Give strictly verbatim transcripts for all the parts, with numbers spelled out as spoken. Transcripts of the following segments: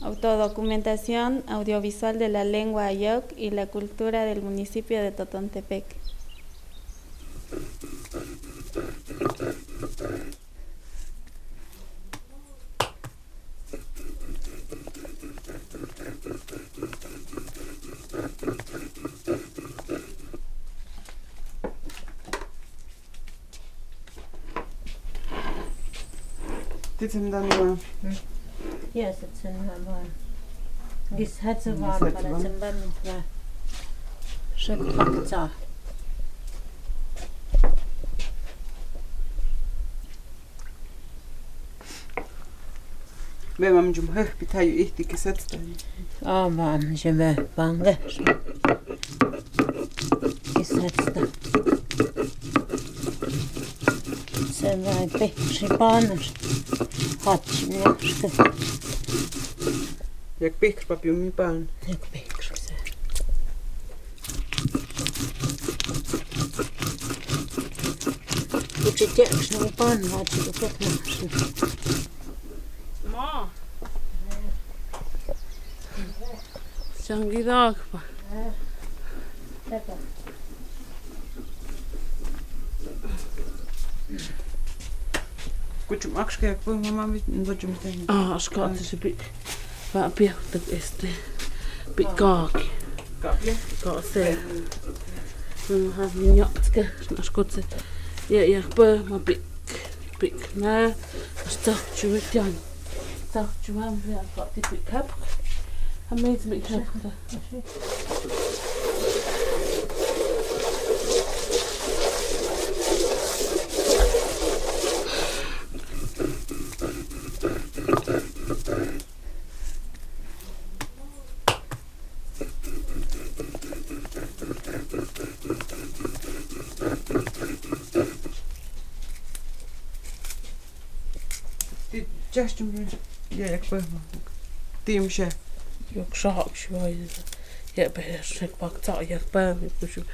Autodocumentación audiovisual de la lengua ayok y la cultura del municipio de Totontepec. Titsen dan ma. Yes, it's in my mind. This had a one, but it's in my mind. Shek pakta. Be mam jum he pitayu ih ti kiset tan. Ah, mam jum he pangge. Kiset tan. Sen ai pe si pan. Hot si ne. Yak pe papiu mi pan. Yak pe. Kuchi yak snu pan, hot si ne. Ma. Sangidog pa. Kuchum akske yak pwe mama mi nda chum teng. Ah, aska ti si pik. Ba pia tuk este. Pik kaki. Kaki. Kaki se. Hmm, ha mi nyok tske. Aska ti. Ya, yak pwe ma pik. Pik na. Asta chum tian. Asta chum am ya kaki pik hap. Ha mi pik hap. Ti, just a minute. Ya, yak pwe ma. Ti, um, sha. Yok sha, sha, ya. Ya, pwe, shek pakta, yak pwe ma, kusu.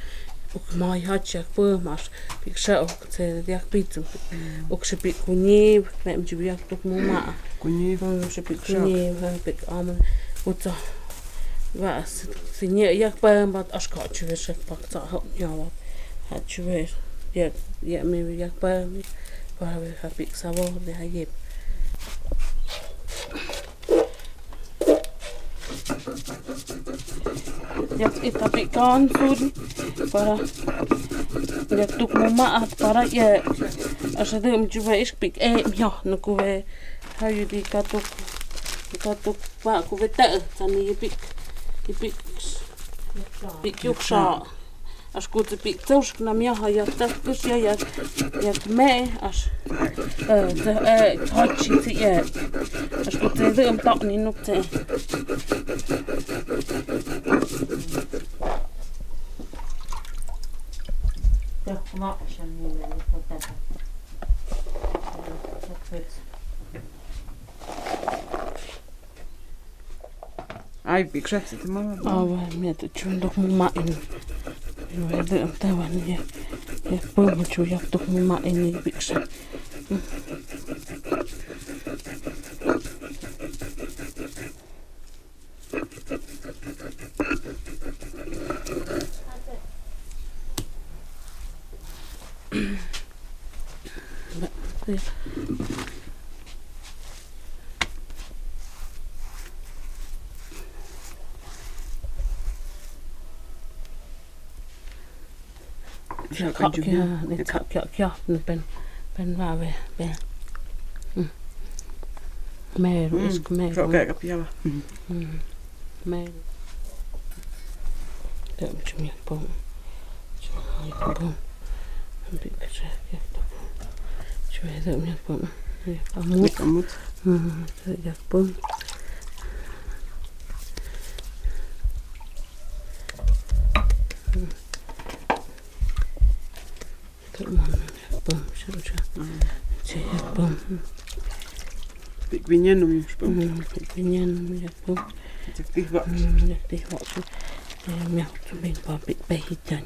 Uk mai hot yak pwe ma, pik sha, uk se, yak pik tu. Mm. Uk se pik kuñi, me, mi, yak tuk muma. Kuñi. Mm, se pik kuñi, ha, pik almond. Uta. Ba, si, si, ya, yak pwe ma, aska, chube, shek pakta, hot, ya, ba. Ha, chube, ya, ya, mi, yak pwe ma. Para we ha pik sabor de hayep. Yak ita pik kansul para yak tuk muma at para ya asa de um chuba is pik e mio no kube hayu di katuk katuk ba kube ta tani pik pik pik yuk sa. Aska ti pik tausk na mia ha yak takus ya yak yak me as e te e hot si ti ya aska ti de em tok ni nuk te. Ai, pik sa, si te mama. Awa, mia te chun tok muma in. Iwa te am te wan ye. Ye pum chu yak tok muma in ye pik sa. Kia, kia, kia, kia, kia, pen, pen ba we, pen. Mm. Meru, mm, is meru. Meru. Tem chum yak pum. Chum yak pum. Bik sa yak pum. Chum yak pum. Yak amut. Yak amut. Mm, yak pum. Pum, pum, pum, pum. Pum. Pik vinyan, pum. Mm, pik vinyan, pum. Yak tihwa. Mm, yak tihwa, pum. Yak tihwa, pum. Pik pehichan.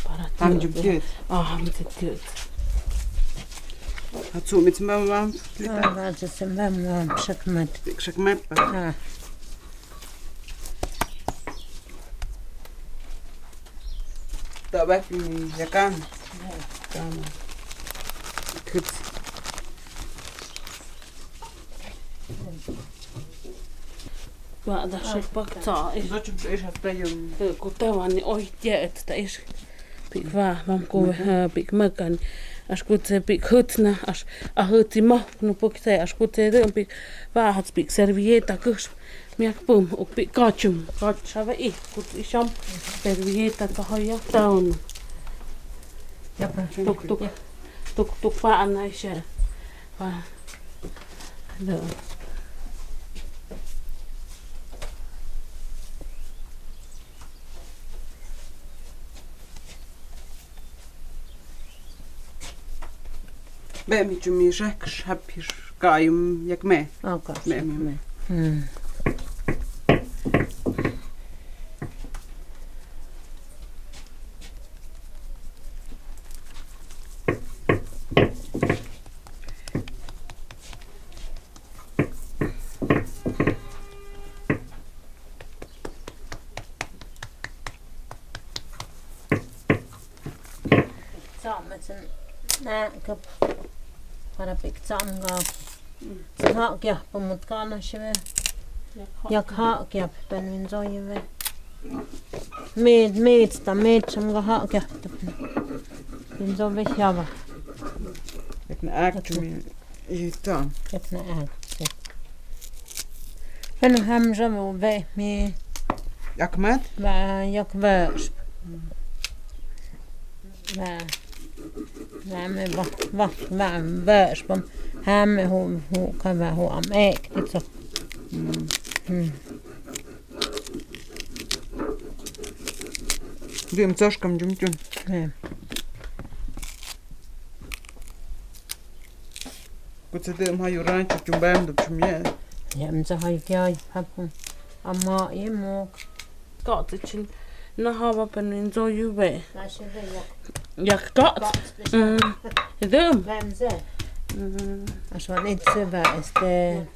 Para ham jum kiut. Ah, ham jum kiut. Hatu mit sembam bam. Ah, hatu sembam bam, sakmat. Sakmat pa. Ah. Tabak ni yakan. Tama. Good. Wa da shek bak ta is. Zo chum ta is hasta yum. Ku ta wa ni oi tia et ta is. Pik wa mam ku, eh, pik makan. As ku te pik hut na, as a hut ti ma, no pik te, as ku te de pik wa hat pik servieta kus. Miak pum, uk pik kachum. Kach sawa i, ku ti sham. Servieta ka hoya taun. Tuk, tuk. Tuk, tuk wa ana isha. Wa. Lo. Be mi chumi shek, shap his kayum yak me. Oh, gosh. Be mi me. Hmm. Tsoom, tsoom, na, kap, para pik tsoom ka. Tsoom hao kia, pamut ka na siwe. Yak hao kia, pen winzo iwe. Mit, mit, ta mit, tsoom ka hao kia. Winzo we siawa. Ek na ak, tumi. Ito. Ito na ak. Pen ham sa mo be mi. Yak mat? Ba yak ba. Ba. Ba me ba, ba, ba, ba, ba. Ham me hu, hu, ka ba hu am ek. Ito. Hmm. Hmm. Di em sos kam jum jum. Eh. Kutsa de em hayu rancho jum bam dum jum ya. Ya em sa hayu kia hapun. Ama i mo. Got the chin. Na haba pen enjoy you be. Yak got. Mm. Dum. Bam se. Mm. Aswan itse ba este.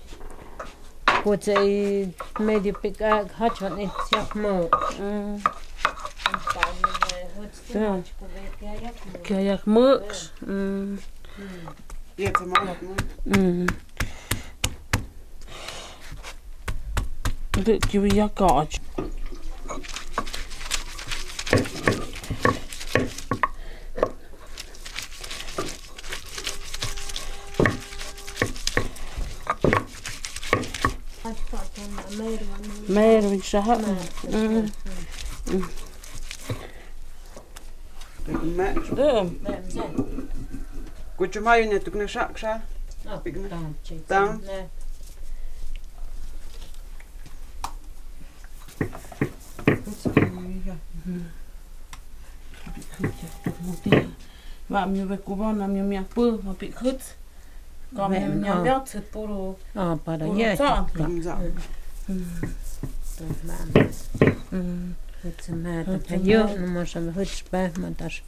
Kutsa i medio pik ak hachon i siak mo. Mm. Kia yak mo. Mm. Mm. Dik kiwi yak kaj. Meron sa ha. Mm. Mm. Dum. Kuchumayo ne tuk na sak sa. Pik na. Tam. Wa mi we kuba na mi mi apu ma pik hut. Ka mi mi mi apu puru. Ah, para puru ya. Sa. Sa. Mm. Hut sa ma ta yo no ma sa hut pa ma tas.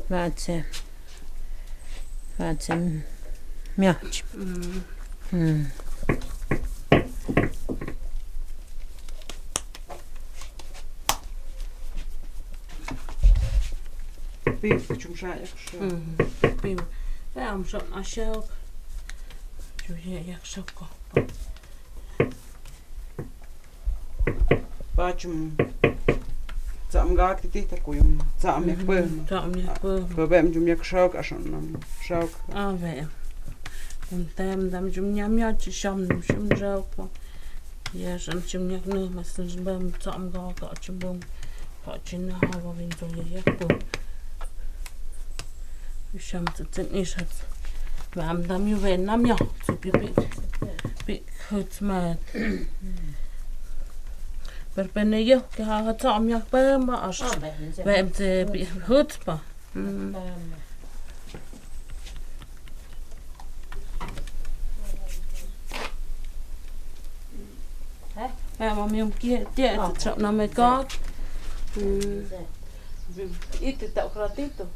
Wa se. Wa se. Miach. Mm. Mm. Pim, chum sa yak sa. Mm, pim. Pea am sa a siok. Chum sa yak sa ko. Pea chum. Tsaam gak titi ta kuyum. Tsaam yak pe. Tsaam yak pe. Pe bem chum yak sok, asan nam sok. A bem. Kun tem dam chum nyam yak chi sam nam chum sok. Yes, an chim yak ne, mas chim bam, chom ga, ga chim bam, ga chim na, ha, wa win to yak bam. Sham tsin isat. Wa am dam yu wen nam yu, so pi, pi, pi, hut ma. Perpene yu, ke ha, ha, chom yak bam, ba, as. Wa am te, pi, hut ba. Mm. Hei, mami, um, kia, tia, tia, na me ka. Mm. Iti ta kratito.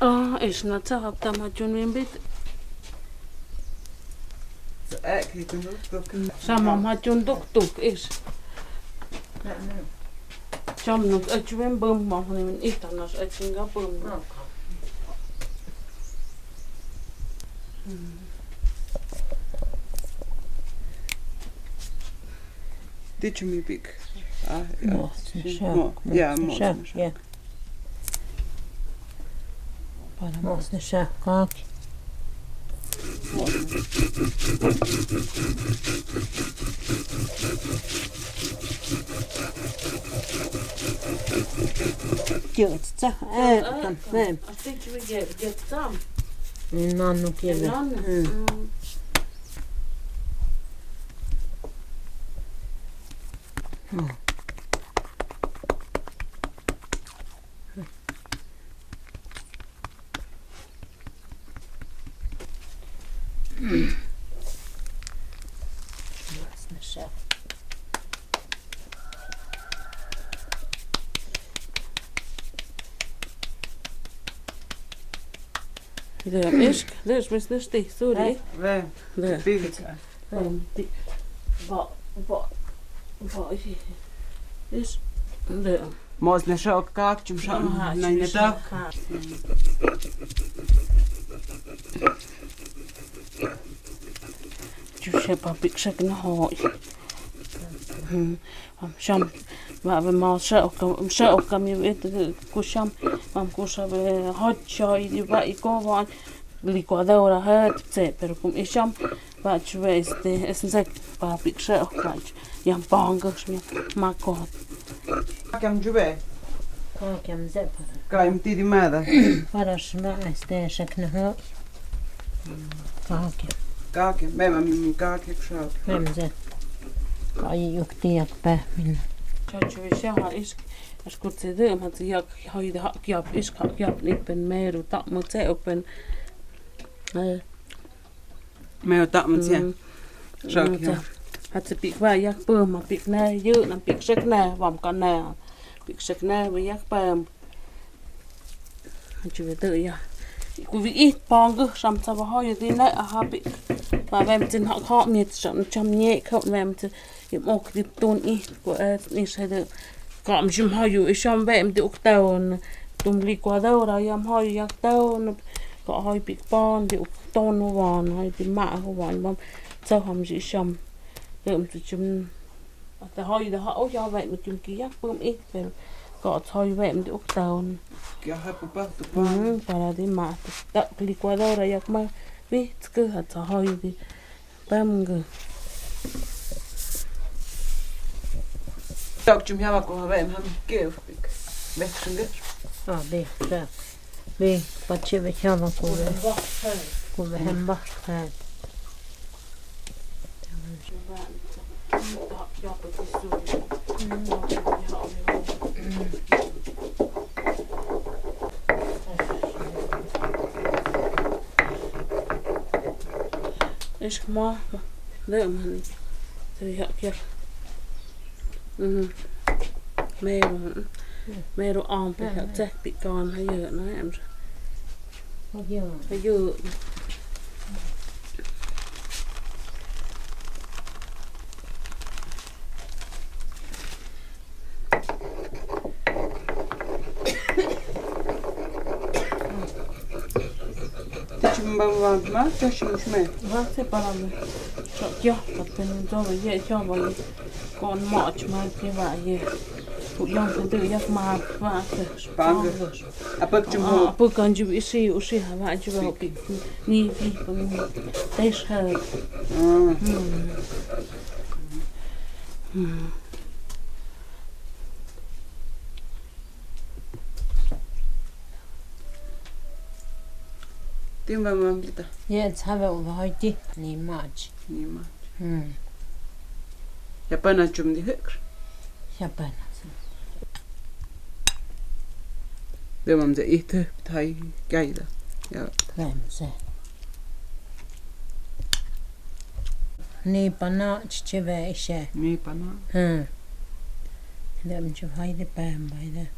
Ā, ej, naʻa tau hap ta mahajuon wimbit. Sa ā, ki tun tuk tuk. Sa mahajuon tuk tuk, ej. Sa mahajuon tuk tuk, ej, bum, mahajuon tuk tuk, ej, naʻa sa ej, ka bum. Did you make big? Ā, ā. Moos, ā, moos, ā, moos, ā. Para moos na siya, kaki. Kiyo, tsa, ā, kam, ā. I think we get, get some. Nanu kiyo. Nanu. Mm. Mm. Mm. Ej, ej, ej, sorry. Ej, ej. Ej, ej. Ba, ba, ba, ej. Ej, ej. Moos na siya, kak, jum siya, ā, nai na jum siya, ta. Kak. Jum siya ba big siak na hoi. Hmm. Am, siam, ba, ba, moos siak, kam, siak, kam, ej, ej, ku siam, am, ku siam, ej, hot siak, ej, ba, ej, ko, ba, licuadora, hot, tse, pero kum, ej, siam, ba, jube, este, es, nzek, ba, big siak, ba, yam bong, ko, siam, makot. Kam jube. Kam, kam, nzek, ba. Kam, ti, di, mada. Para siam, este, siak na hoi. Kake. Kake, mema mi kake kshat. Mema ze. Ka i uk tiak pe min. Cha chu siak ha isk. As kut se de ma ze yak hoi de ha kiap isk ha kiap ni pen meru tak mo ze open. Eh. Meru tak mo ze. Mm. Siak ya. Ha ze pik wa yak pem ma pik ne yu na pik sek ne wam ka ne. Pik sek ne wa yak pem. Ā, jube tō ia. Ku wi i pong ku sam sa wa hoi di ne a happy. Wa wem tin hak hak miet sam cham nye ko wem tin im ok di tun i ku e ni sa de. Kam sim hoi i sam wem di uk taun. Tum licuadora yam hoi yak taun. Ka hoi pik pon di uk taun wan hoi di ma wan wam. Sa ham si sam. Wem ti chum. Ata hoi da ha o ya wem mi kim ki yak pum i, pero ka hoi wem di uk taun. Kia ha pupa tu pa. Hmm, para di ma ta licuadora yak ma wi tske ata hoi di pam ge. Tak chum ya wa ko ha wem ham ke uf pik. Wek senge. Ah, be, tak. Be, pache be chama ko be. Ko be hemba. Ha. Isk ma, ma. Deo mani. Te ya, ya. Mhm. Meru, meru ampe ya, tek pi kon ha yu na em. Ha yu. Te chim bang wan ma, te chim chim. Wa te para me. Cho, cho, ka te nun cho ba ye, cho ba ye. Kon mo chim ma te ba ye. Ku yong ka te yak ma, wa te. Bang. Apok chim ho. Apok kan ju isi, usi ha, wa ju ba pi. Ni pi, pi. Te sha. Hmm. Hmm. Tin ba mam lita. Ye, sabe u ba hoi ti, ni mach. Ni mach. Hmm. Ya pa na chum di hek. Ya pa na sa. De mam ze ite, tai, kai da. Ya. Mam ze. Ni pana chiche ve ishe. Ni pana. Hmm. Dem chu hai de pam bai de.